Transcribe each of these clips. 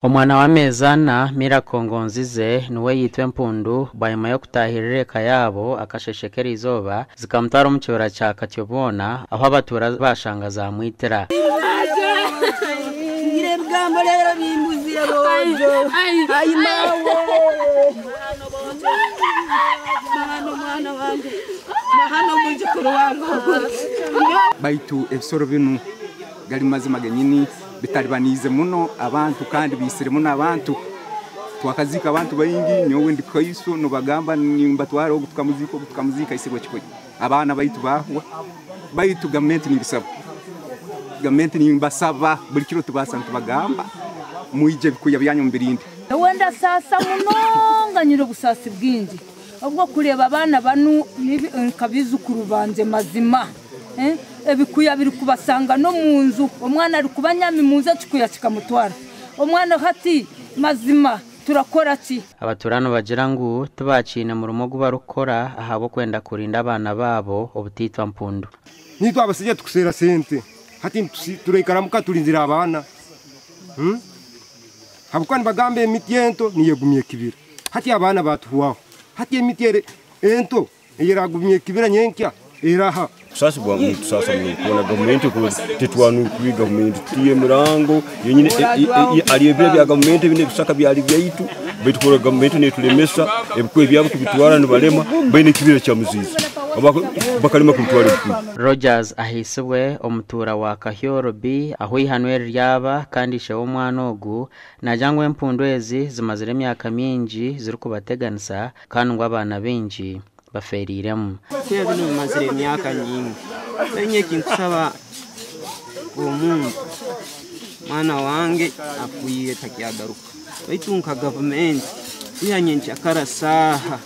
Omwana w'ameezi ana, Miracle Ngonzize, niwe yaitwa empundu bwanyima y'okutaahirira eka yaabo akasheeshe k'eriizooba zikamutwara omu kibira kya Katyobwona ahu abatuura baashanga zaamwitira. Baitu ebisoro binu gali mazima genyini bitalibaniize muno abantu kandi biisire muno abantu. Twakaziika abantu baingi, nyowe ndi kaiso nibagamba nimbatwara ogu tukamuziika ogu tukamuziika aisirwe kikoyo. Abaana baitu baahwa. Baitu gavumenti nimbisaba, gavumenti nimbasaba buli kiro tubaasa nitubagamba mwije ebikuya byanyu mubirinde. Nyowe ndasaasa munonga nyine obusaasi bwingi obw'okureeba abaana banu nka baijukuru bangye mazima. Ebikuya birikubashanga n'omu nju, omwana arikuba anyami mu nju ekikuya kikamutwara. Omwana hati mazima turakora ki? Abatuura nibagira ngu tibaakiine murimo ogu barikukora ahabw'okwenda kurinda abaana baabo obutaitwa mpundu. Naitwe abasaija tukuseera sente hati turaikara muka turinzire abaana habwokuba nibagamba emiti ento niyo egumya ekibira hati abaana batuhwaho hati emiti ento eyeragumya ekibira nyenkya eraha. Kusaasibwa nitusaasa muno kuboona gavumenti tetwanukire gavumenti tutiire emirango yenyine ari ebiro bya gavumenti ebi n'ebisaka byari byaitu baitu kurora gavumenti netulemesa ebikuba ebyabo kubitwara nibalema baine ekibira kya muziizi bakalema kubitwara ebikuba. Rogers ahaisibwe omutuura wa Kahyoro B ahu eihanwa eri ryaba kandi ishe w'omwana ogu naagira ngu empundu ezi zimazire emyaka mingi zirikubateganisa kandi ngu abaana baingi bafeereiremu. Ebikuya binu bimazire emyaka nyingi. Enye ekinkusaba omuntu mwana wange afiire takyagaruka baitu nka gavumenti kwiha nyenkyakara saaha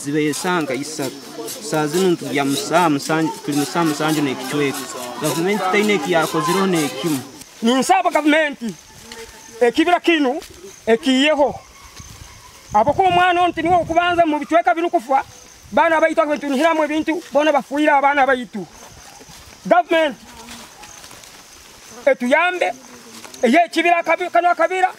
zibaire saaha nka isatu saaha zinu nitulya tuli mu saaha musanju n'ekicweka gavumenti taine ekiyakozireho n'ekimu. Ninsaba gavumenti ekibira kinu ekiiheho ahabw'okuba omwana onu tiniwe w'okubanza mu bicweka binu kufa, baana baitu abu nitunihiramu ebintu boona bafiire abaana baitu. Gavumenti etuyambe eihe ekibira kanu akabira.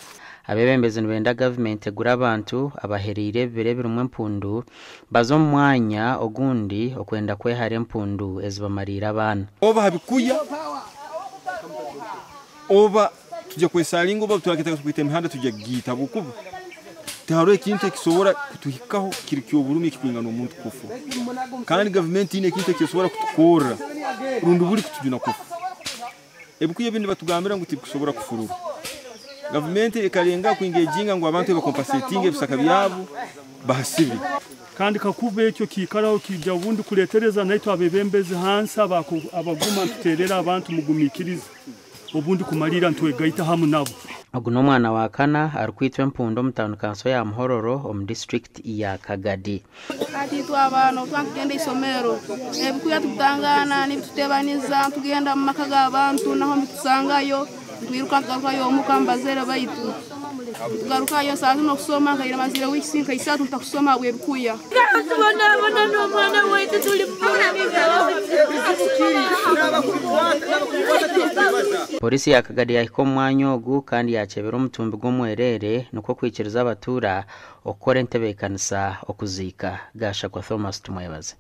Abeebembezi nibenda gavumenti egure abantu abahereire ebibira ebirimu empundu baze omu mwanya ogundi okwenda kwehara empundu ezibamariire abaana. Oba ha bikuya oba tujya kwesalinga oba twaketaaga kwita emihanda tujya kugiita habwokuba tihariho ekintu ekisobora kutuhikaho kiri ky'oburumi ekikwingana omuntu kufa. Kandi gavumenti tihaine ekintu eki esobora kutukorra rundi buli kutujuna kufa. Ebikuya ebi nibatugambira ngu tibikusobora kufururwa. Gavumenti ekalengaho kwingeginga ngu abantu ebakompasetinge ebisaka byabo bahasibe. Kandi kakuba ekyo kiikaraho kiija obundi kuleetereza naitwe abebembezi hansi abaguma nituteerera abantu mugumiikirize obundi kumaliira nitwegaita hamu nabo. Ogu n'omwana wa kana arikwitwa empundu omu tauni kanso ya Muhororo omu disiturikiti ya Kagadi. Hati itwe abaana obu tuba nitugenda isomero, ebikuya tubitangana nibitutebaniza, nitugenda mu maka g'abantu naho nibitusangayo, nitwiruka nitugarukayo omuka mu bazaire baitu. Nitugarukayo saaha zinu okusoma nkaire mazire wiikisi nka isatu ntakusoma habw'ebikuya. Tubonabona n'omwana waitu turi Pooriisi ya Kagadi yahika omu mwanya ogu kandi yakyebera omutumbi gw'omwereere nikwo kwikiriza abatuura okukora entebeekanisa okuziika Gashakwa Thomas Tumwebaze.